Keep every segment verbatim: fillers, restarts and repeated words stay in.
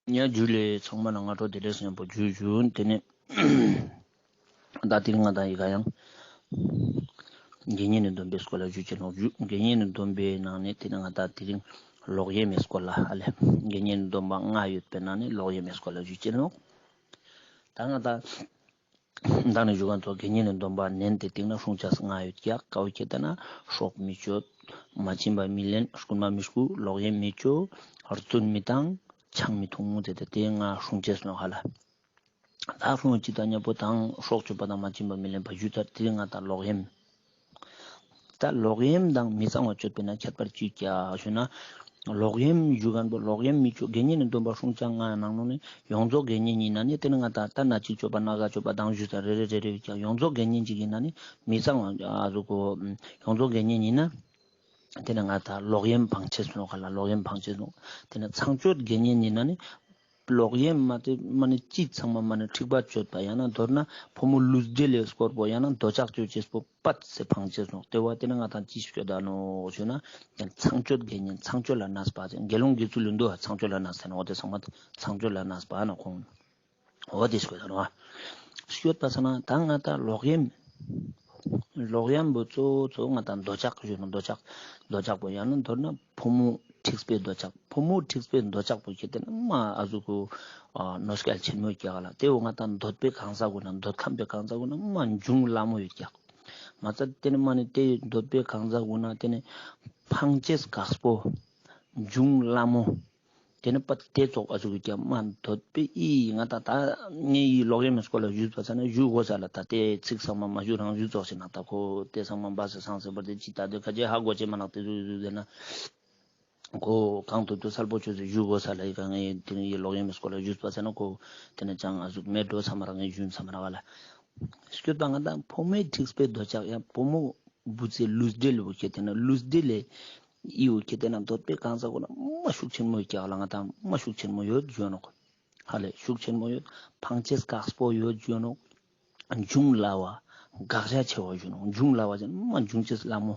ཉ་ཇུ་ལེ་ཚང་མ་ལ་སྔ་དྲོ་བདེ་ལེགས་ཉམ་པོ་ཇུ་ཇུ། དེ་ནས་ད་དེ་རིང་ང་དང་ཡི་ག་ཡང་དགེ་བསྙེན་ནི་སྡོམ་པའི་སྐོར་ལ་ཞུ་ཅེས་ནོག། ཞུ་དགེ་བསྙེན་ནི་སྡོམ་པའི་ནང་ནས་དེ་ནས་ང་དང་དེ་རིང་ལོག་གཡེམ་མའི་སྐོར་ལ་ཨ་ལེ། དགེ་བསྙེན་ནི་སྡོམ་པ་ལྔ་ཡོད་པའི་ནང་ནས་ལོག་གཡེམ་མའི་སྐོར་ལ་ཞུ་ཅེས་ནོག། ད་ང་དང་མདང་ནས་ཞུ་མཁན་ཚོ་དགེ་བསྙེན་ནི་སྡོམ་པ་ནན་ཏེ་སྟིང་ན་སྲུང་ཅེས་ལྔ་ཡོད་ཀྱག། ཀ་བོ་ཁྱེར་ཏེ་ན་སྲོག་མི་གཅོད། མ་བྱིན་པ་མི་ལེན། རྐུན་མ་མི་རྐུ། ལོག་གཡེམ་མི་ཅོ། རྫུན་མི་བཏང་། ཆང་མི་འཐུང་། དེ་ལྟ་དེ་ལྔ་སྲུང་ཅེས་ནོག་ཧ་ལ། ད་སྲུང་ཅེས་དང་མཉམ་པོ་དང་སྲོག་གཅོད་པ་དང་མ་བྱིན་པ་མི་ལེན་པ་ཞུ་ཚར། དེ་རིང་ང་དང་ལོག་གཡེམ། ད་ལོག་གཡེམ་དང་མི་གཙང་བ་སྤྱོད་པའི་ནང་ཁྱད་པར་ཅི་ཡོད་ཀྱག་ཞུ་ན། ལོག་གཡེམ་ཞུ་མཁན་པོ་ལོག་གཡེམ་མི་ཅོ། དགེ་བསྙེན་ནི་སྡོམ་པ་སྲུང་ཅེས་ལྔ་ནང་ནང་ནས་ཡོངས་རྫོགས་དགེ་བསྙེན་ཡིན་ན་ནི་དེ་ནི་ང་དང་ད་སྣ་གཅིག་སྤྱོད་པ་སྣ་འགའ་སྤྱོད་པ་དང་ཞུ་ཚར། རེ་རེ་རེ་རེ་ཡོད་ཀྱག། ཡོངས་རྫོགས་དགེ་བསྙེན་ཅིག་ཡིན་ན་ནི་མི་གཙང་བ་ཨ་ཟུག་གོ། ཡོངས་རྫོགས་དགེ་བསྙེན་ཡིན་ན། དེ་ནི་ང་དང་ལོག་གཡེམ་སྤང་ཅེས་ནོག་ག་ལ། ལོག་གཡེམ་སྤང་ཅེས་ནོག། དེ་ནི་ཚངས་སྤྱོད་དགེ་བསྙེན་ཡིན་ན་ནི། ལོག་གཡེམ་མ་དེ་མ་ནི་ཅི་ཚང་མ་མ་ནི་འཁྲིག་པ་སྤྱོད་པ་ཡང་ན་མདོར་ན་ཕོ་མོ་ལུས་འབྲེལ་ལས་སྐོར་པོ་ཡང་ན་འདོད་ཆགས་སྤྱོད་ཅེས་པོ་པད་ཚེ་སྤང་ཅེས་ནོག། དེ་བ་དེ་ནི་ང་དང་ཅི་སྤྱོད་ད་ནོག་ཞུ་ན། ཚངས་སྤྱོད་དགེ་བསྙེན་ཚངས་སྤྱོད་ལ་གནས་པ་དགེ་སློང་དགེ་ཚུལ་ལུ་འདུག། ཚངས་སྤྱོད་ལ་གནས་ཟེར་ན་འོ་དེ་ཚང་མ་ཚངས་སྤྱོད་ལ་གནས་པ་ནོག་ཁོང་། འོ་དེ་སྐོར་དང་བ། སྐྱོད་པ་ས་ན་ད་ང་དང་ལོག་གཡེམ། ལོག་གཡེམ་པོ་གཙོ་བོ་གཙོ་བོ་ང་དང་འདོད་ཆགས་ཞུ་ན་འདོད་ཆགས། འདོད་ཆགས་པོ་ཡང་ན་མདོར་ན་ཕོ་མོ་འཁྲིག་པའི་འདོད་ཆགས། ཕོ་མོ་འཁྲིག་པའི་འདོད་ཆགས་པོ་ཁྱེར་ཏེ་ན་མ་ཨ་ཟུག་གོ། ཨ་གནོད་སྐྱེལ་ཆེན་མོ་ཡོད་ཀྱག་ལ། དེ་བོ་ང་དང་འདོད་པའི་གང་ཟག་གུན་ན་འདོད་ཁམས་པའི་གང་ཟག་གུན་ན་མ་འབྱུང་སླ་མོ་ཡོད་ཀྱག། མ་ཚད་དེ་ནི་མ་ནི་དེ་འདོད་པའི་གང་ཟག་གུན་ན་དེ་ནི་ཕང་ཅེས་དཀགས་པོ། འབྱུང་སླ་མོ། དེ་ནི་པ་དེ་ཙོགས་ཨ་ཟུག་གི་ཀྱང་མ་འདོད་པའི་ཨི་ང་དང་ད་ངའི་ལོག་གཡེམ་མའི་སྐོར་ལ་ཞུས་པ་ས་ན་ཞུ་དགོས་ས་ལ། ད་དེ་ཚིག་ཚང་མ་མ་ཞུ་རང་ཞུ་ཙོགས་ཤིག་ན་ད་ཁོ་དེ་ཚང་མ་འབའ་ས་སང་ཟེར་བར་དེ་ཅི་ད་དེ་ཁ་ཅེ་ཧ་གོ་ཅེ་མ་ནག་དེ་ཟུག་ཟུག་ཟེར་ན། ཁོ་གང་ཐུབ་ཐུབ་གསལ་པོ་ཆོས་སུ་ཞུ་དགོས་ས་ལ་ཡི་ག་ངའི་དེ་ནི་ཡི་ལོག་གཡེམ་མའི་སྐོར་ལ་ཞུས་པ་ས་ན་ཁོ་དེ་ནི་ཅང་ཨ་ཟུག་མེད་འགྲོ་ས་མ་རག། ངའི་ཞུན་ས་མ་རག་བ་ལ། སྐྱོད་པ་ང་དང་ཕོ་མོའི་འཁྲིག་པའི་འདོད་ཆགས་ཡང་ཕོ་མོ་བུ་ཚའི་ལུས་འབྲེལ་བོ་ཁྱེར་ཏེ་ན་ལུས་འབྲེལ་ལས་ཨི་བོ་ཁྱེར་ཏེ་ན་འདོད་པའི་གང་ཟག་གོ་ན་མ་ཤུགས་ཆེན་མོ་ཡོད་ཀྱག་ལ། ང་དང་མ་ཤུགས་ཆེན་མོ་ཡོད་ཞུ་ནོག། ཧ་ལས་ཤུགས་ཆེན་མོ་ཡོད། ཕང་ཅེས་དཀགས་པོ་ཡོད་ཞུ་ནོག། འབྱུང་སླ་བ། དགག་བྱ་ཆེ་བ་ཞུ་ནོག། འབྱུང་སླ་བ་ཟེར་ན་མ་འབྱུང་ཅེས་སླ་མོ།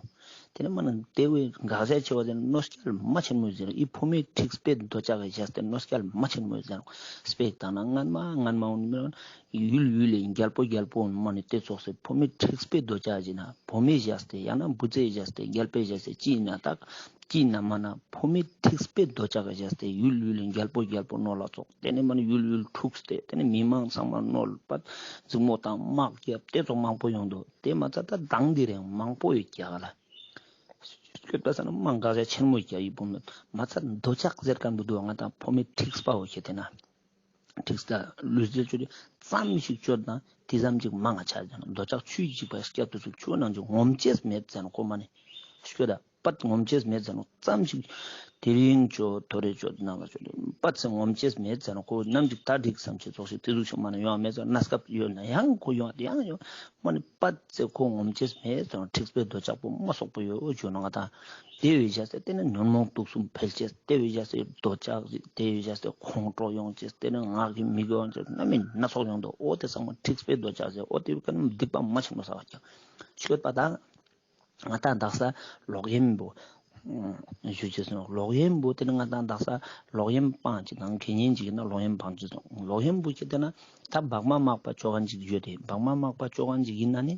དེ་ནི་མ་ན་དེ་བོའི་དགག་བྱ་ཆེ་བ་ཟེར་ན་གནོད་སྐྱེལ་མ་ཆེན་མོ་ཟེར་ནོག། ཨི་ཕོ་མོའི་འཁྲིག་པའི་འདོད་ཆགས་ཀྱི་བྱས་ཏེ་གནོད་སྐྱེལ་མ་ཆེན་མོ་ཟེར་ནོག། སྤེ་ར་བཏང་ན་སྔན་མ་སྔན་མ་འོང་མི་རང་ཡུལ་ཡུལ་ལས་རྒྱལ་པོ་རྒྱལ་པོ་མ་ནི་དེ་ཙོགས་སེ་ཕོ་མོའི་འཁྲིག་པའི་འདོད་ཆགས་ཟེར་ན་ཕོ་མོའི་བྱས་ཏེ་ཡང་ན་བུ་ཚའི་བྱས་ཏེ་རྒྱལ་པོའི་བྱས་ཏེ་ཅི་ཡིན་ན་དག་ཅི་ཡིན་ན་མ་ན་ཕོ་མོའི་འཁྲིག་པའི་འདོད་ཆགས་ཀྱི་བྱས་ཏེ་ཡུལ་ཡུལ་ལས་རྒྱལ་པོ་རྒྱལ་པོ་ནོར་ལ་ཙོགས། དེ་ནི་མ་ནི་ཡུལ་ཡུལ་འཁྲུགས་ཏེ་དེ་ནི་མི་མང་ཚང་མ་ནོར་པ་འཛིང་མོ་དང་དམག་རྒྱབ་དེ་ཙོགས་མང་པོ་ཡོང་འདུག། དེ་མ་ཚད་ད་དང་དེ་རིང་མང་པོ་ཡོད་ཀྱག་ལ། སྐྱོད་པ་ས་ན་མ་དགག་བྱ་ཆེན་མོ་ཡོད་ཀྱག་ཡིན་པོ་མེད། མ་ཚད་འདོད་ཆགས་ཟེར་མཁན་པོ་འདུག། ང་དང་ཕོ་མོའི་འཁྲིག་པ་བོ་ཁྱེར་ཏེ་ན། འཁྲིག་ས་ལུས་འབྲེལ་ཅོ་དེ་ཙམ་ཞིག་ཅོ་ན་དེ་ཙམ་ཅིག་མང་ང་ཆ་ཟེར་ན་འདོད་ཆགས་ཆུ་ཡི་འཇིགས་པ་སྐྱབས་སུ་ཚུགས། ཆུ་ནང་ཅིག་ངོམ་ཅེས་མེད་ཟེར་ན་ཁོ་མ་ནི་སྐྱོད་ད། པད་ངོམ་ཅེས་མེད་ཟེར་ནོག། ཙམ་ཞིག་དེ་རིང་ཅོ་ཐོ་རེ་ཅོ་ནང་ལ་ཅོ་པད་ཚེ་ངོམ་ཅེས་མེད་ཟེར་ནོག། ཁོ་ནམ་ཅིག་ད་འགྲིག་བསམ་ཅེས་ཙོགས་ཤིག་དེ་ཟུག་ཞིག་མ་ན་ཡོང་བ་མེད་ཟེར། གནས་སྐབས་ཡོད་ན་ཡང་ཁོ་ཡོང་བ་དེ་ཡང་ཡོང་མ་ནི་པད་ཚེ་ཁོ་ངོམ་ཅེས་མེད་ཟེར་ནོག། འཁྲིག་པའི་འདོད་ཆགས་པོ་མ་སོག་པོ་ཡོད་ཅོ་ནོག་ད། དེ་བས་བྱས་ཏེ་དེ་ནི་ཉོན་མོངས་དུག་གསུམ་འཕེལ་ཅེས། དེ་བས་བྱས་ཏེ་འདོད་ཆགས་ཞིག་དེ་བས་བྱས་ཏེ་ཁོང་ཁྲོ་ཡོང་ཅེས་དེ་ནི་ངག་གི་མི་དགེ་བ་ཅེས་སྣ་མིན་སྣ་ཚོགས་ཡོང་འདུག། འོ་དེ་ཚང་མ་འཁྲིག་པའི་འདོད་ཆགས་ཟེར། འོ་དེ་བས་ཀ་ནི་སྡིག་པ་མ་ཆེན་མོ་བསགས་པ་ཀྱང་སྐྱོད་པ་ད། ང་དང་དག་ས་ལོག་གཡེམ་པོ་ཞུ་ཅེས་སོང་། ལོག་གཡེམ་པོ་དེ་ནི་ང་དང་དག་ས་ལོག་གཡེམ་སྤང་ཅེས་དང་དགེ་བསྙེན་ཅིག་ཡིན་ན་ལོག་གཡེམ་སྤང་ཅེས་སོང་། ལོག་གཡེམ་པོ་ཁྱེར་ཏེ་ན་ད་བག་མ་མེད་པ་ཅོ་མཁན་ཅིག་ཡོད་དེ། བག་མ་མེད་པ་ཅོ་མཁན་ཅིག་ཡིན་ན་ནི་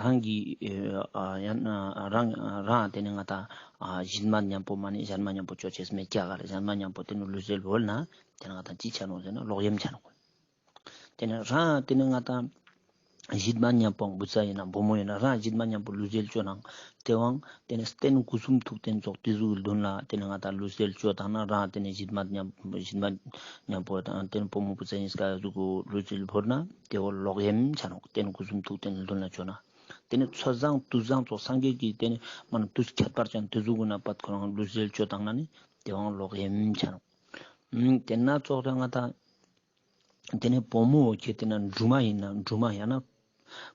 རང་གི་ཡང་ན་རང་རང་དེ་ནི་ང་དང་གཞན་མ་མཉམ་པོ་མ་ནི་གཞན་མ་མཉམ་པོ་ཅོ་ཅེས་མེད་ཀྱག་ག་རེ། གཞན་མ་མཉམ་པོ་དེ་ནི་ལུས་འབྲེལ་བོར་ན་དེ་ནི་ང་དང་ཅི་ཆ་ནོག་ཟེར་ན་ལོག་གཡེམ་ཆ་ནོག། དེ་ནས་རང་དེ་ནས་ང་དང་གཞན་མ་མཉམ་པོ་བུ་ཚ་ཡིན་ན་བུ་མོ་ཡིན་ན་རང་གཞན་མ་མཉམ་པོ་ལུས་འབྲེལ་ཅོ་ནང་དེ་བོ་དེ་ནས་རྟེན་སྐུ་གསུམ་ཐུགས་རྟེན་ཙོགས་དེ་ཟུག་གི་མདུན་ལ་དེ་ནས་ང་དང་ལུས་འབྲེལ་ཅོ་དང་ན་རང་དེ་ནས་གཞན་མ་མཉམ་གཞན་མ་མཉམ་པོ་དང་དེ་ནས་བུ་མོ་བུ་ཚ་ཡིན་སྐ་ཟུག་གི་ལུས་འབྲེལ་བོར་ན་དེ་བོ་ལོག་གཡེམ་ཆ་ནོག། རྟེན་སྐུ་གསུམ་ཐུགས་རྟེན་མདུན་ལ་ཅོ་ན་དེ་ནས་ཚོགས་བཟང་དུས་བཟང་ཙོགས་སངས་རྒྱས་ཀྱི་དེ་ནས་མ་ན་དུས་ཁྱད་པར་ཅན་དེ་ཟུག་གི་ན་པད་ཁོ་རང་ལུས་འབྲེལ་ཅོ་དང་ན་ནི་དེ་བོ་ལོག་གཡེམ་ཆ་ནོག། དེ་ན་ཙོགས་ར་ང་དང་དེ་ནས་བུ་མོ་ཁྱེར་ཏེ་ན་སྦྲུམ་མ་ཡིན་ན་སྦྲུམ་མ་ཡང་ན་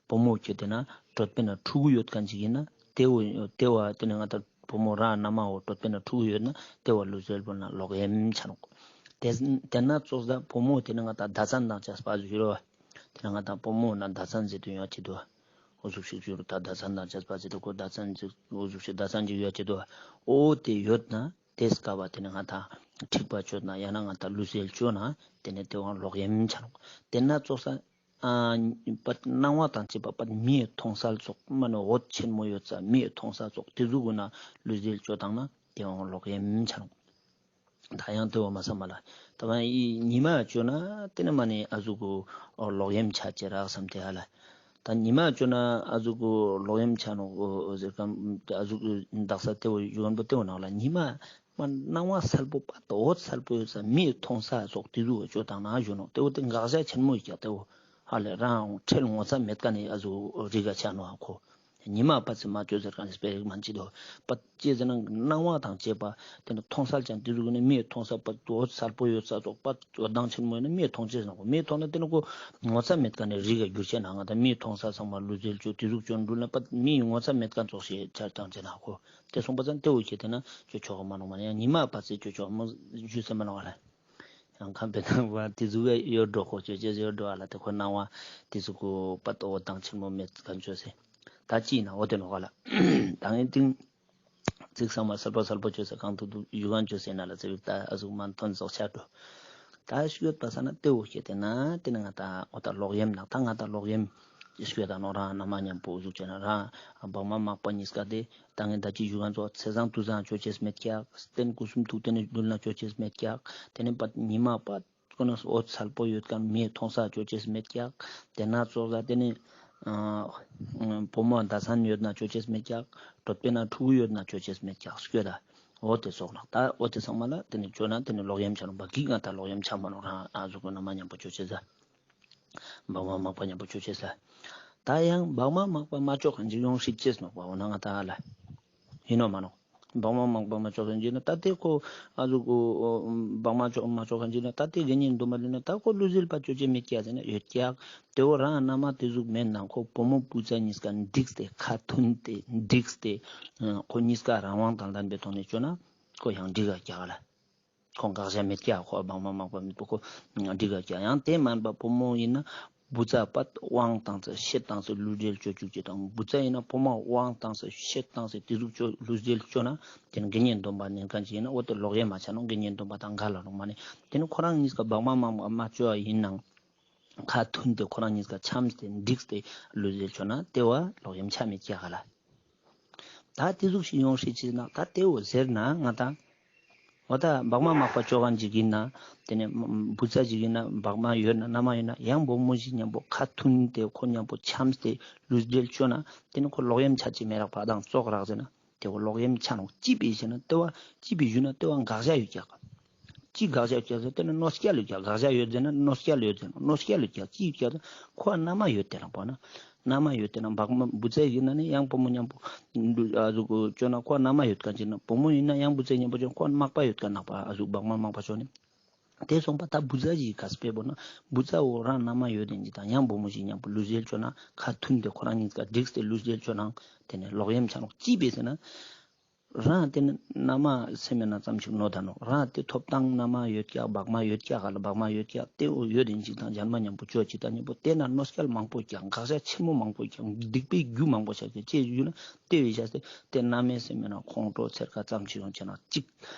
བུ་མོ་ཁྱེར་ཏེ་ན་གྲོད་པའི་ནང་ཕྲུ་གུ་ཡོད་མཁན་ཅིག་ཡིན་ན་དེ་བོ་དེ་བོ་དེ་ནས་ང་དང་བུ་མོ་རང་ན་མ་བོ་གྲོད་པའི་ནང་ཕྲུ་གུ་ཡོད་ན་དེ་བོ་ལུས་འབྲེལ་བོར་ན་ལོག་གཡེམ་ཆ་ནོག། དེ་དེ་ན་ཙོགས་ད་བུ་མོ་དེ་ནས་ང་དང་ཟླ་མཚན་དང་བཅས་པ་ཞུ་རོ། དེ་ནས་ང་དང་བུ་མོ་ན་ཟླ་མཚན་ཟེར་དུ་ཡོང་ཅི་དུ། འོ་ཟུག་ཞིག་ཞུ་རོ། ད་ཟླ་མཚན་དང་བཅས་པ་ཟེར་དུ་ཁོ་ཟླ་མཚན་ཅིག་འོ་ཟུག་ཞིག་ཟླ་མཚན་ཅིག་ཡོད་ཅི་དུ། འོ་དེ་ཡོད་ན། དེ་སྐབས་དེ་ནས་ང་དང་ འཁྲིག་པ་ཅོ་ན་ཡང་ན་ང་ཏང་ལུས་རྩལ་ཅོ་ན་ཏེ་ནེ་ཏེ་བོ་ལོག་གཡེམ་ཆ་ནོག། ཏེ་ན་ཙོགས་ས་ཨ་པ་སྣང་བ་དང་བཅས་པ་པ་མིའི་མཐོང་སལ་ཙོགས་མ་ནེ་འོད་ཆེན་མོ་ཡོད་ས་མིའི་མཐོང་ས་ཙོགས་ཏེ་ཟུག་གུན་ན་ལུས་རྩལ་ཅོ་ཏང་ན་ཏེ་བོ་ལོག་གཡེམ་ཆ་ནོག། ད་ཡང་ཏེ་བོ་མ་སམ་མ་ལ། ད་བ་ཡི་ཉི་མ་ཅོ་ན་ཏེ་ནེ་མ་ནེ་ཨ་ཟུག་གུ་ལོག་གཡེམ་ཆ་ཅེས་རག་སམ་ཏེ་ཧ་ལ། ད་ཉི་མ་ཅོ་ན་ཨ་ཟུག་གུ་ལོག་གཡེམ་ཆ་ནོག་ཟེར་ཁན་ཨ་ཟུག་གུ་དག་ས་ཏེ་བོ་ཞུ་ཁན་པོ་ཏེ་བོ་ནང་ལ་ཉི་མ་མ་སྣང་བ་སལ་པོ་པ་ཏ་འོད་སལ་པོ་ཡོད་ས་མིའི་མཐོང་ས་ཙོགས་ཏེ་ཟུག་གུ་ཅོ་ཏང་ན་ཞུ་ནོག། ཏེ་བོ་ཏེ་དགག་བྱ་ཆེན་མོ་ཡོད་ཀྱག་ཏེ་བོ། ཧ་ལས་རང་ཁྲེལ་ངོ་ཚ་མེད་ཀ་ནེ་ཨ་ཟུག་རི་ག་ཆ་ནོག་ཨ་ཁོ། ཉི་མ་པ་ཚེ་མ་ཅོ་ཟེར་ཁན་སྤེ་ར་མན་ཅི་དོ། པ་ཅི་ཟེར་ན་སྣང་བ་དང་བཅས་པ་ཏེ་ནེ་མཐོང་སལ་ཅན་ཏེ་ཟུག་ནེ་མིའི་མཐོང་ས་པ་འོད་སལ་པོ་ཡོད་ས་ཙོགས་པ་འོད་མདངས་ཆེན་མོ་ཡོད་ན་མིའི་མཐོང་ཅེས་ནོག། མིའི་མཐོང་ན་ཏེ་ནེ་ཁོ་ངོ་ཚ་མེད་ཀ་ནེ་རི་ག་གྱུར་ཅེས་ན་ང་ཏང་མིའི་མཐོང་ས་ཚང་མ་ལུས་རྩལ་ཅོ་ཏེ་ཟུག་ཅོ་འགྲུལ་ན་པ་མིའི་ངོ་ཚ་མེད་ཀ་ཙོགས་ཤིག་ཆ་ཏང་ཅེས་ན་ཁོ། ཏེ་སོང་པ་ཙང་ཏེ་བོ་ཁྱེད་ཏེ་ན་ཅོ་ཆོག་ག་མ་ནོག་མ་ནེ་ཡང་ཉི་མ་པ་ཚེ་ཅོ་ཆོག་མོ་ཞུ་སེ་མ་ནོག་ལ། ཡང་ཁམས་པའི་སྣང་བ་ཏེ་ཟུག་ག་ཡོད་འགྲོ་ཁོ་ཅོ་ཅེས་ཡོད་འགྲོ་ཨ་ལ་ཏེ་ཁོ་སྣང་བ་ཏེ་ཟུག་གུ་པ་ཏོ་འོད་མདངས་ཆེན་མོ་མེད་ཁན་ཅོ་སེ། ད་ཅི་ན་འོ་ཏེ་ནོག་ལ། ད་ངས་ཏིང་ཚིག་ཚང་མ་སལ་པོ་སལ་པོ་ཅོ་སེ་གང་ཐུབ་ཐུབ་ཡུ་གན་ཅོ་སེ་ན་ལ་ཚེ་བིག་ད་ཨ་ཟུག་མ་ཐོན་ཟོག་ཆ་འགྲོ། ད་ཤུ་ཡོད་པ་ས་ན་ཏེ་བོ་ཁྱེད་ཏེ་ན་ཏེ་ནེ་ང་ཏང་འོ་ད་ལོག་གཡེམ་ན་ད་ང་ཏང་ལོག་གཡེམ་ཤུ་ཡོད་ད་ནོག་རང་ན་མ་ཉམ་པོ་ཟུག་ཅེས་ན་རང་བག་མ་མག་པ་ཉིས་ཀ་ཏེ། ད་ངས་ད་ཅི་ཞུ་ཁན་ཙོགས་ཚེས་བཟང་དུས་བཟང་ཅོ་ཅེས་མེད་ཀྱག། རྟེན་སྐུ་གསུམ་ཐུགས་རྟེན་འདུལ་ན་ཅོ་ཅེས་མེད་ཀྱག། ཏེ་ནེ་པ་ཉི་མ་པ་ཀུན་ནས་འོད་སལ་པོ་ཡོད་ཁན་མིའི་མཐོང་ས་ཅོ་ཅེས་མེད་ཀྱག། ཏེ་ན་ཙོགས་ལ་ཏེ་ནེ་ཨ་བུ་མོ་ཟླ་མཚན་ཡོད་ན་ཅོ་ཅེས་མེད་ཀྱག། གྲོད་པའི་ན་ཕྲུ་གུ་ཡོད་ན་ཅོ་ཅེས་མེད་ཀྱག་སྐྱོད་ད། འོ་ཏེ་ཙོགས་ལ་ད་འོ་ཏེ་ཚང་མ་ལ་ཏེ་ནེ་ཅོ་ན་ཏེ་ནེ་ལོག་གཡེམ་ཆ་ནོག་པ་གིག་ང་ད་ལོག་གཡེམ་ཆ་མ་ནོག་རང་ཨ་ཟུག་གུ་ན་མ་ཉམ་པོ་ཅོ་ཅེས་ཟ། བག་མ་མག་པ་ཉམ་པོ་ཅོ་ཅེས་ཟ། ད་ཡང་བག་མ་མག་པ་མ་ཅོ་ཁན་ཅིག་ཡོང་ཤེས་ཅེས་ནོག་པ་འོ་ན་ང་ད་ལ། ཡིན་ནོག་མ་ནོག། བག་མ་མག་པ་མ་ཅོ་ཁན་ཅིག་ན་ད་ཏེ་ཁོ་ཨ་ཟུག་གུ་བག་མ་ཅོ་མ་ཅོ་ཁན་ཅིག་ན་ད་ཏེ་དགེ་བསྙེན་སྡོམ་པ་ལུས་ན་ད་ཁོ་ལུས་རྩལ་པ་ཅོ་ཅེས་མེད་ཀྱག་ཟེར་ན་ཡོད་ཀྱག། ཏེ་བོ་རང་ན་མ་ཏེ་ཟུག་མེད་ན་ཁོ་བུ་མོ་བུ་ཚ་ཉིས་ཀ་འགྲིགས་ཏེ་ཁ་མཐུན་ཏེ་འགྲིགས་ཏེ་ཁོ་ཉིས་ཀ་རང་དབང་དང་ལྡན་པའི་ཐོག་ནེ་ཅོ་ན་ཁོ་ཡང་འགྲིག་ག་ཀྱག་ལ། ཁོ་དགག་བྱ་མེད་ཀྱག། ཁོ་བག་མ་མག་པ་མེད་པོ་ཁོ་འགྲིག་ག་ཀྱག། ཡང་ཏེ་མན་པ་བུ་མོ་ཡིན་ན་བུ་ཚ་པ་དབང་བཏང་སྟེ་ཤེད་བཏང་སྟེ་ལུས་རྩལ་ཅོ་ཅུག་ཅེས་དང་བུ་ཚ་ཡིན་ན་བུ་མོ་དབང་བཏང་སྟེ་ཤེད་བཏང་སྟེ་ཏེ་ཟུག་ཅོ་ལུས་རྩལ་ཅོ་ན་ཏེ་ནེ་དགེ་བསྙེན་སྡོམ་པ་ནན་ཁན་ཅིག་ཡིན་ན་འོ་ཏེ་ལོག་གཡེམ་མ་ཆ་ནོག། དགེ་བསྙེན་སྡོམ་པ་དང་འགལ་ལ་ནོག་མ་ནེ་ཏེ་ནེ་ཁོ་རང་ཉིས་ཀ་བག་མ་མག་པ་མ་ཅོ་བ་ཡིན་ནང་ཁ་མཐུན་ཏེ་ཁོ་རང་ཉིས་ཀ་འཆམས་ཏེ་འགྲིགས་ཏེ་ལུས་རྩལ་ཅོ་ན་ཏེ་བོ་ལོག་གཡེམ་ཆ་མེད་ཀྱག་ག་ལ། ད་ཏེ་ཟུག་ཤིག་ཡོང་ཤེས་ཅེས་ན་ད་ཏེ་བོ་ཟེར་ན་ང་ད་འོ་ད་བག་མ་མག་པ་ཅོ་ཁན་ཅིག་ཡིན་ན་ཏེ་ནེ་བུ་ཚ་ཅིག་ཡིན་ན་བག་མ་ཡོད་ན་ན་མ་ཡོད་ན་ཡང་བུ་མོ་ཞིག་ཉམ་པོ་ཁ་མཐུན་ཏེ་ཁོ་ཉམ་པོ་འཆམས་ཏེ་ལུས་རྩལ་ཅོ་ན་ཏེ་ནེ་ཁོ་ལོག་གཡེམ་ཆ་ཅེས་མེད་རག་པ་དང་ཙོགས་རག་ཟེར་ན་ཏེ་བོ་ལོག་གཡེམ་ཆ་ནོག། ཅི་ཕི་ཟེར་ན་ཏེ་བོ་ཅི་ཕི་ཞུ་ན་ཏེ་བོ་དགག་བྱ་ཡོད་ཀྱག། ཅི་དགག་བྱ་ཡོད་ཀྱག་ཟེར་ཏེ་ནེ་གནོད་སྐྱེལ་ཡོད་ཀྱག། དགག་བྱ་ཡོད་ཟེར་ན་གནོད་སྐྱེལ་ཡོད་ཟེར་ན་གནོད་སྐྱེལ་ཡོད་ཀྱག། ཅི་ཡོད་ཀྱག་ཟེར་ན་ཁོ་ན་མ་ཡོད་ཏེ་རང་པོ་ན་ན་མ་ཡོད་ཏེ་ན་བག་མ་བུ་ཚ་ཡིན་ན་ནི་ཡང་བུ་མོ་ཉམ་པོ་ཨ་ཟུག་ཅོ་ན་ཁོ་ན་མ་ཡོད་ཁན་ཅིག་ན་བུ་མོ་ཡིན་ན་ཡང་བུ་ཚ་ཉམ་པོ་ཅོ་ཁོ་མག་པ་ཡོད་ཁན་ནག་པ་ཨ་ཟུག་བག་མ་མག་པ་ཅོ་ནི། ཏེ་སོང་པ་ད་བུ་ཚ་ཞིག་ག་སྤེ་བོ་ན་བུ་ཚ་བོ་རང་ན་མ་ཡོད་དེ་ཅིག་དང་ཡང་བུ་མོ་ཞིག་ཉམ་པོ་ལུས་རྩལ་ཅོ་ན་ཁ་མཐུན་ཏེ་ཁོ་རང་ཉིས་ཀ་འགྲིགས་ཏེ་ལུས་རྩལ་ཅོ་ན་ཏེ་ནེ་ལོག་གཡེམ་ཆ་ནོག། ཅི་ཕི་ཟེར་ན། རང་ཏེ་ནེ་ན་མ་སེམས་མེད་ན་ཙམ་ཞིག་ནོ་ད་ནོག། རང་ཏེ་ཐོབ་ཐང་ན་མ་ཡོད་ཀྱག། བག་མ་ཡོད་ཀྱག་ག་ལ་བག་མ་ཡོད་ཀྱག། ཏེ་བོ་ཡོད་དེ་ཅིག་དང་ཞན་མ་ཉམ་པོ་ཅོ་ཅིག་དང་ཉམ་པོ་ཏེ་ན་གནོད་སྐྱེལ་མང་པོ་ཀྱག། དགག་བྱ་ཆེན་མོ་མང་པོ་ཀྱག། སྡིག་པའི་རྒྱུ་མང་པོ་ཆགས་ཀྱག། ཅི་ཞུ་ན་ཏེ་བོའི་བཞག་སྟེ་ཏེ་ན་མའི་སེམས་མེད་ན་ཁོང་ཁྲོ་ཚེར་ཁ་ཙམ་ཞིག་ཡོང་ཆ་ན་གཅིག།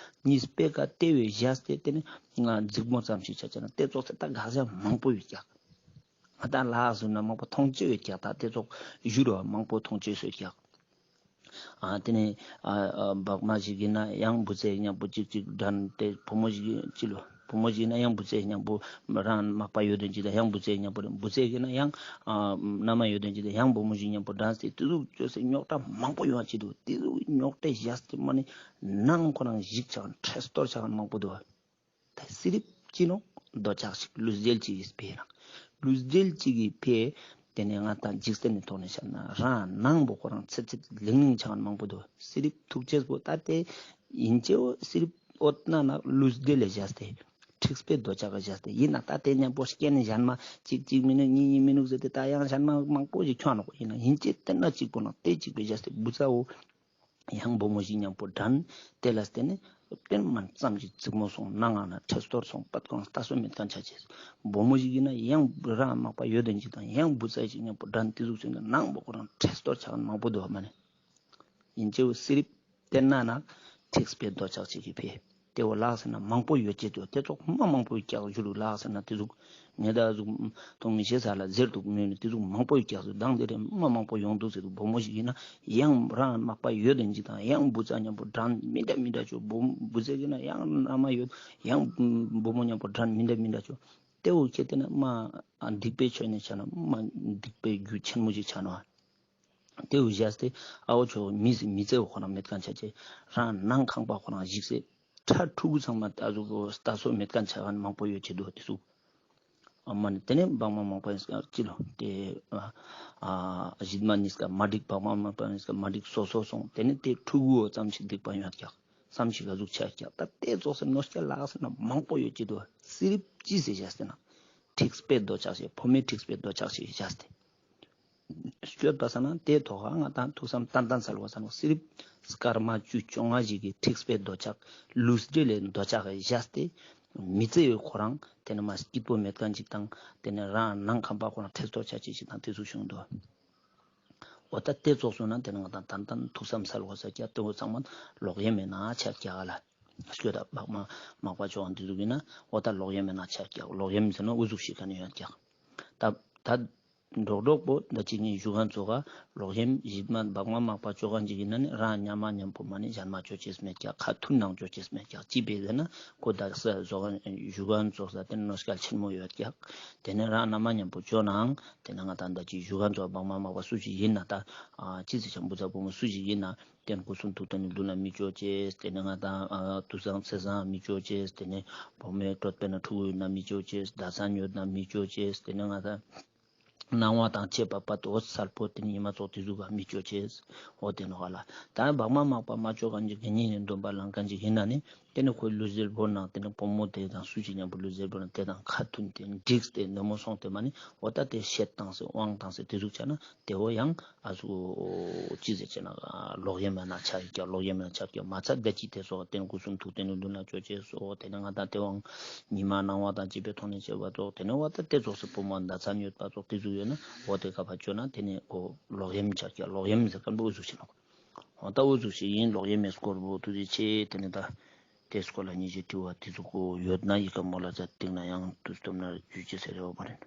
གཉིས་པའི་ཀ་ཏེ་བོའི་བཞག་སྟེ་ཏེ་ནེ་ང་འཛིག་མོ་ཙམ་ཞིག་ཆ་ཆ་ན་ཏེ་ཙོགས་སེ་ད་དགག་བྱ་མང་པོ་ཡོད་ཀྱག། ང་ད་ལགས་སུ་ན་མང་པོ་མཐོང་ཅེས་ཡོད་ཀྱག། ད་ཏེ་ཙོགས་ཞུ་རོ་མང་པོ་མཐོང་ཅེས་ཡོད་ཀྱག། ཨ་ཏེ་ནེ་ཨ་ཨ་བག་མ་ཞིག་ཡིན་ན་ཡང་བུ་ཚ་ཉམ་པོ་ཅིག་ཅིག་འགྲན་ཏེ་བུ་མོ་ཞིག་ཅི་ལོ་བུ་མོ་ཞིག་ཡིན་ན་ཡང་བུ་ཚ་ཉམ་པོ་རང་མག་པ་ཡོད་དེ་ཅིག་དང་ཡང་བུ་ཚ་ཉམ་པོ་བུ་ཚ་ཡིན་ན་ཡང་ཨ་ན་མ་ཡོད་དེ་ཅིག་དང་ཡང་བུ་མོ་ཞིག་ཉམ་པོ་འགྲན་ཏེ་ཏེ་ཟུག་ཅོས་སེ་རྙོག་དྲ་མང་པོ་ཡོང་ཅི་དུག། ཏེ་ཟུག་རྙོག་དྲ་བཞག་སྟེ་མ་ནེ་ནང་ཁོ་རང་ཞིག་ཆགས་ཁན་ཁྲེལ་སྟོར་ཆགས་ཁན་མང་པོ་དུག། ད་སི་རིབ་ཅི་ནོག་འདོད་ཆགས་ཤིག་ལུས་རྩལ་ཅིག་གི་ཕི་ན། ལུས་རྩལ་ཅིག་གི་ཕི་ཏེ་ནེ་ང་ད་འཇིག་རྟེན་ནི་ཐོག་ནེ་ཤད་ན་རང་ནང་པོ་ཁོ་རང་ཚེ་ཚེ་ལིང་ལིང་ཆགས་ཁན་མང་པོ་དུག། སི་རིབ་ཐུག་ཅེས་པོ་ད་ཏེ་ཡིན་ཅེའོ་སི་རིབ་འོད་ན་ན་ལུས་རྩལ་ལ་བཞག་སྟེ་འཁྲིག་པའི་འདོད་ཆགས་ལ་བཞག་སྟེ་ཡིན་ན་ད་ཏེ་ཉམ་པོ་སྐྱེ་ནི་ཞན་མ་ཅིག་ཅིག་མི་ནུག་གཉིས་གཉིས་མི་ནུག་ཟེར་ཏེ་ད་ཡང་ཞན་མ་མང་པོ་ཞིག་ཁྱོང་ནོག། ཡིན་ན་ཡིན་ཅེ་ཏེ་ན་ཅིག་པོ་ན་ཏེ་ཅིག་པོ་བཞག་སྟེ་བུ་ཚ་བོ་ཡང་བུ་མོ་ཞིག་ཉམ་པོ་འགྲན། ཏེ་ལ་བརྟེན་ནེ་ཏེ་མ་ཙམ་ཞིག་འཛིག་མོ་སོང་ནང་ང་ན་ཁྲེལ་སྟོར་སོང་པད་ཀོང་ལྟ་སོ་མེད་ཁན་ཆ་ཅེས། བུ་མོ་ཞིག་ཡིན་ན་ཡང་རང་མག་པ་ཡོད་དེ་ཅིག་དང་ཡང་བུ་ཚ་ཞིག་ཉམ་པོ་འགྲན་ཏེ་ཟུག་ཅིག་ནང་པོ་ཁོ་རང་ཁྲེལ་སྟོར་ཆགས་ཁན་མང་པོ་དུག་མ་ནེ། ཡིན་ཅེའོ་སི་རིབ་ཏེ་ན་ན་འཁྲིག་པའི་འདོད་ཆགས་ཅིག་གི་ཕི། ཏེ་བོ་ལགས་ཟེར་ན་མང་པོ་ཡོད་ཅེས་དུག། ཏེ་ཙོགས་མ་མང་པོ་ཡོད་ཀྱག་ཞུ་རུག་ལགས་ཟེར་ན་ཏེ་ཟུག་ངེ་ད་ཟུག་ཐོང་མི་ཤེས་ས་ལ་ཟེར་དུག་མི་ནི་ཏེ་ཟུག་མང་པོ་ཡོད་ཀྱག་ཟུག་མདང་དེ་རིང་མ་མང་པོ་ཡོང་དུག་ཟེར་དུག། བུ་མོ་ཞིག་ཨིན་ན་ཡང་རང་མག་པ་ཡོད་དེ་ཅིག་དང་ཡང་བུ་ཚ་མཉམ་པོ་འགྲན་མི་འདྲ་མི་འདྲ་ཅོ། བུ་བུ་ཚ་ཨིན་ན་ཡང་མནའ་མ་ཡོད་ཡང་བུ་མོ་མཉམ་པོ་འགྲན་མི་འདྲ་མི་འདྲ་ཅོ། ཏེ་བོ་ཁྱེད་དེ་ན་མ་སྡིག་པའི་ཆོས་ནི་ཆ་ན་མ་སྡིག་པའི་རྒྱུ་ཆེན་མོ་ཞིག་ཆ་ནོག། ཏེ་བོ་བཞག་སྟེ་ཨ་བོ་ཆོ་མི་མི་ཚེ་བོ་ཁོ་རང་མེད་ཁན་ཆ་ཅེས། རང་ནང་ཁང་པ་ཁོ་རང་ཞིག་སྟེ་ཕྲུ་གུ་ཚང་མ་ད་ཟུག་ལྟ་སོ་མེད་ཁན་ཆ་ཁན་མང་པོ་ཡོད་ཅེས་དུག་ཏེ་ཟུག། ཨ་མ་ནི་ཏེ་ནེ་བག་མ་མག་པ་ཡིན་ཀ་ཅི་ལོ་ཏེ་ཨ་ཨ་ཞིག་མ་ནི་ཀ་མ་འགྲིག། བག་མ་མག་པ་ཡིན་ཀ་མ་འགྲིག་སོ་སོ་སོང་། ཏེ་ནེ་ཏེ་ཕྲུ་གུ་བོ་ཙམ་ཞིག་སྡིག་པ་ཡོད་ཀྱག་ཙམ་ཞིག་ག་ཟུག་ཆ་ཀྱག། ད་ཏེ་ཙོགས་སེ་ནོ་སྐྱ་ལགས་ཟེར་ན་མང་པོ་ཡོད་ཅེས་དུག། སི་རིབ་ཅི་ཟེར་བཞག་སྟེ་ན་ཁྲིགས་པའི་འདོད་ཆགས་ཤིག་བུ་མོའི་ཁྲིགས་པའི་འདོད་ཆགས་ཤིག་བཞག་སྟེ། སྤྱོད་པ་ས་ན་ཏེ་ཐོག་ང་དང་ཐུགས་བསམ་ཏན་ཏན་སལ་བ་ས་ན་སི་རིབ་སྐར་མ་བཅུ་བཅོ་ལྔ་ཞིག་གི་ཁྲིགས་པའི་འདོད་ཆགས་ལུས་འབྲེལ་ལས་འདོད་ཆགས་བཞག་སྟེ་མི་ཚེ་ཡོད་ཁོ་རང་ཏེ་ནེ་མ་སྐྱིད་པོ་མེད་ཁན་ཅིག་དང་ཏེ་ནེ་རང་ནང་ཁང་པ་ཁོ་རང་ཁྲེལ་ཏོ་ཆ་ཅེས་ཤིག་དང་ཏེ་ཟུག་བྱུང་དུག། འོ་ད་ཏེ་ཙོགས་སོང་ན་ཏེ་ནེ་ང་དང་ཏན་ཏན་ཐུགས་བསམ་སལ་བ་ས་ཀྱག། ཏེ་བོ་ཚང་མ་ལོག་གཡེམ་མེད་ན་ཆ་ཀྱག་ལ། སྐྱོད་ད་བག་མ་མག་པ་ཅོ་ཁན་ཏེ་ཟུག་ཨིན་ན་འོ་ད་ལོག་གཡེམ་མེད་ན་ཆ་ཀྱག། ལོག་གཡེམ་ཟེར་ན་འུ་ཟུག་ཤིག་ཁན་ཡོད་ཀྱག། ད་ད་འགྲོགས་འགྲོགས་པོ་ད་ཅི་ནི་ཞུ་ཁན་ཙོགས་ལོག་གཡེམ་ཞིག་མ་བག་མ་མག་པ་ཅོ་ཁན་ཅིག་ཨིན་ན་ནི་རང་ཉམ་མ་ཉམ་པོ་མ་ནི་ཞན་མ་ཅོ་ཅེས་མེད་ཀྱག། ཁ་ཐུན་ནང་ཅོ་ཅེས་མེད་ཀྱག། ཅི་ཕི་ཟེར་ན་ཁོ་ད་ས་ཞུ་ཁན་ཙོགས་ས་ཏེ་ནོ་སྐལ་ཆེན་མོ་ཡོད་ཀྱག། ཏེ་ནེ་རང་ཉམ་མ་ཉམ་པོ་ཅོ་ནའང་ཏེ་ནེ་ང་དང་ད་ཅི་ཞུ་ཁན་ཙོགས་བག་མ་མག་པ་སུ་ཞིག་ཨིན་ན་ད་ཅི་ཟེར་ཆམ་བུ་ཚ་བུ་མོ་སུ་ཞིག་ཨིན་ན་ཏེ་ནེ་སྐུ་གསུང་ཐུགས་རྟེན་ནི་ལུས་ན་མི་ཅོ་ཅེས། ཏེ་ནེ་ང་དང་དུས་བཟང་ཚེས་བཟང་མི་ཅོ་ཅེས། ཏེ་ནེ་བུ་མོའི་གྲོད་པའི་ནང་ཕྲུ་གུ་ཡོད་ན་མི་ཅོ་ཅེས། ཟླ་མཚན་ཡོད་ན་མི་ཅོ་ཅེས། ཏེ་ནེ་ང་དང་སྣང་བ་དང་བཅས་པ་པ་ཏོ་སལ་པོ་ཏེ་ནེ་ཉི་མ་ཙོགས་ཏེ་ཟུག་ག་མི་ཅོ་ཅེས། འོ་ཏེ་ནོ་ཧ་ལ། ད་བག་མ་མག་པ་མ་ཅོ་ཁན་ཅིག་གི་ཉིན་ནི་སྡོམ་པ་ལང་ཁན་ཅིག་ཨིན་ན་ནི་ཏེ་ནེ་ཁོའི་ལུས་རྩལ་བོར་ནང་ཏེ་ནེ་བུ་མོ་ཏེ་དང་སུ་ཞིག་ཉམ་པོ་ལུས་རྩལ་བོར་ནང་ཏེ་དང་ཁ་ཐུན་ཏེ་འགྲིགས་ཏེ་ནེ་མོ་སོང་སྟེ་མ་ནི་འོ་ད་ཏེ་བཤད་བཏང་སེ་དབང་བཏང་སེ་ཏེ་ཟུག་ཆ་ན་ཏེ་བོ་ཡང་ཨ་ཟུག་ཅི་ཟེར་ཅེ་ན་ལོག་གཡེམ་མ་ན་ཆ་ཀྱག། ལོག་གཡེམ་མ་ན་ཆ་ཀྱག། མ་ཚད་ད་ཅི་ཏེ་ཙོགས་ཏེ་ནེ་སྐུ་གསུང་ཐུགས་རྟེན་ནི་ལུས་ན་ཅོ་ཅེས་སོ། ཏེ་ནེ་ང་དང་ཏེ་བོ་ཉི་མ་སྣང་བ་དང་བཅས་པའི་ཐོག་ནེ་བྱེད་པ་ཙོགས་ཏེ་ནེ་འོ་ད་ཏེ་ཙོགས་སེ་བུ་མོ་ཟླ་མཚན་ཡོད་པ་ཙོགས་ཏེ་ཟུག་ཡོད་ན་འོ་ཏེ་ཀ་པ་ཅོ་ན་ཏེ་ནེ་འོ་ལོག་གཡེམ་ཆ་ཀྱག། ལོག་གཡེམ་ཟེར་ཁན་པོ་འུ་ཟུག་ཤིག་ནོག། འོ་ད་འུ་ཟུག་ཤིག་ཨིན། ལོག་གཡེམ་མེད་སྐོར་བོ་ཐུགས་རྗེ་ཆེ། ཏེ་ནེ་ད་ཏེ་སྐོར་ལ་ཉེ་ཞའི་དྲི་བ་ཏེ་ཟུག་གོ་ཡོད་ན་ཡི་གེ་མོལ་ལ་ཛད་ཏེ་ན་ཡང་དུས་སྟོན་ན་ཞུ་ཅེས་ཟེར་རེ་བ་བ་རེད།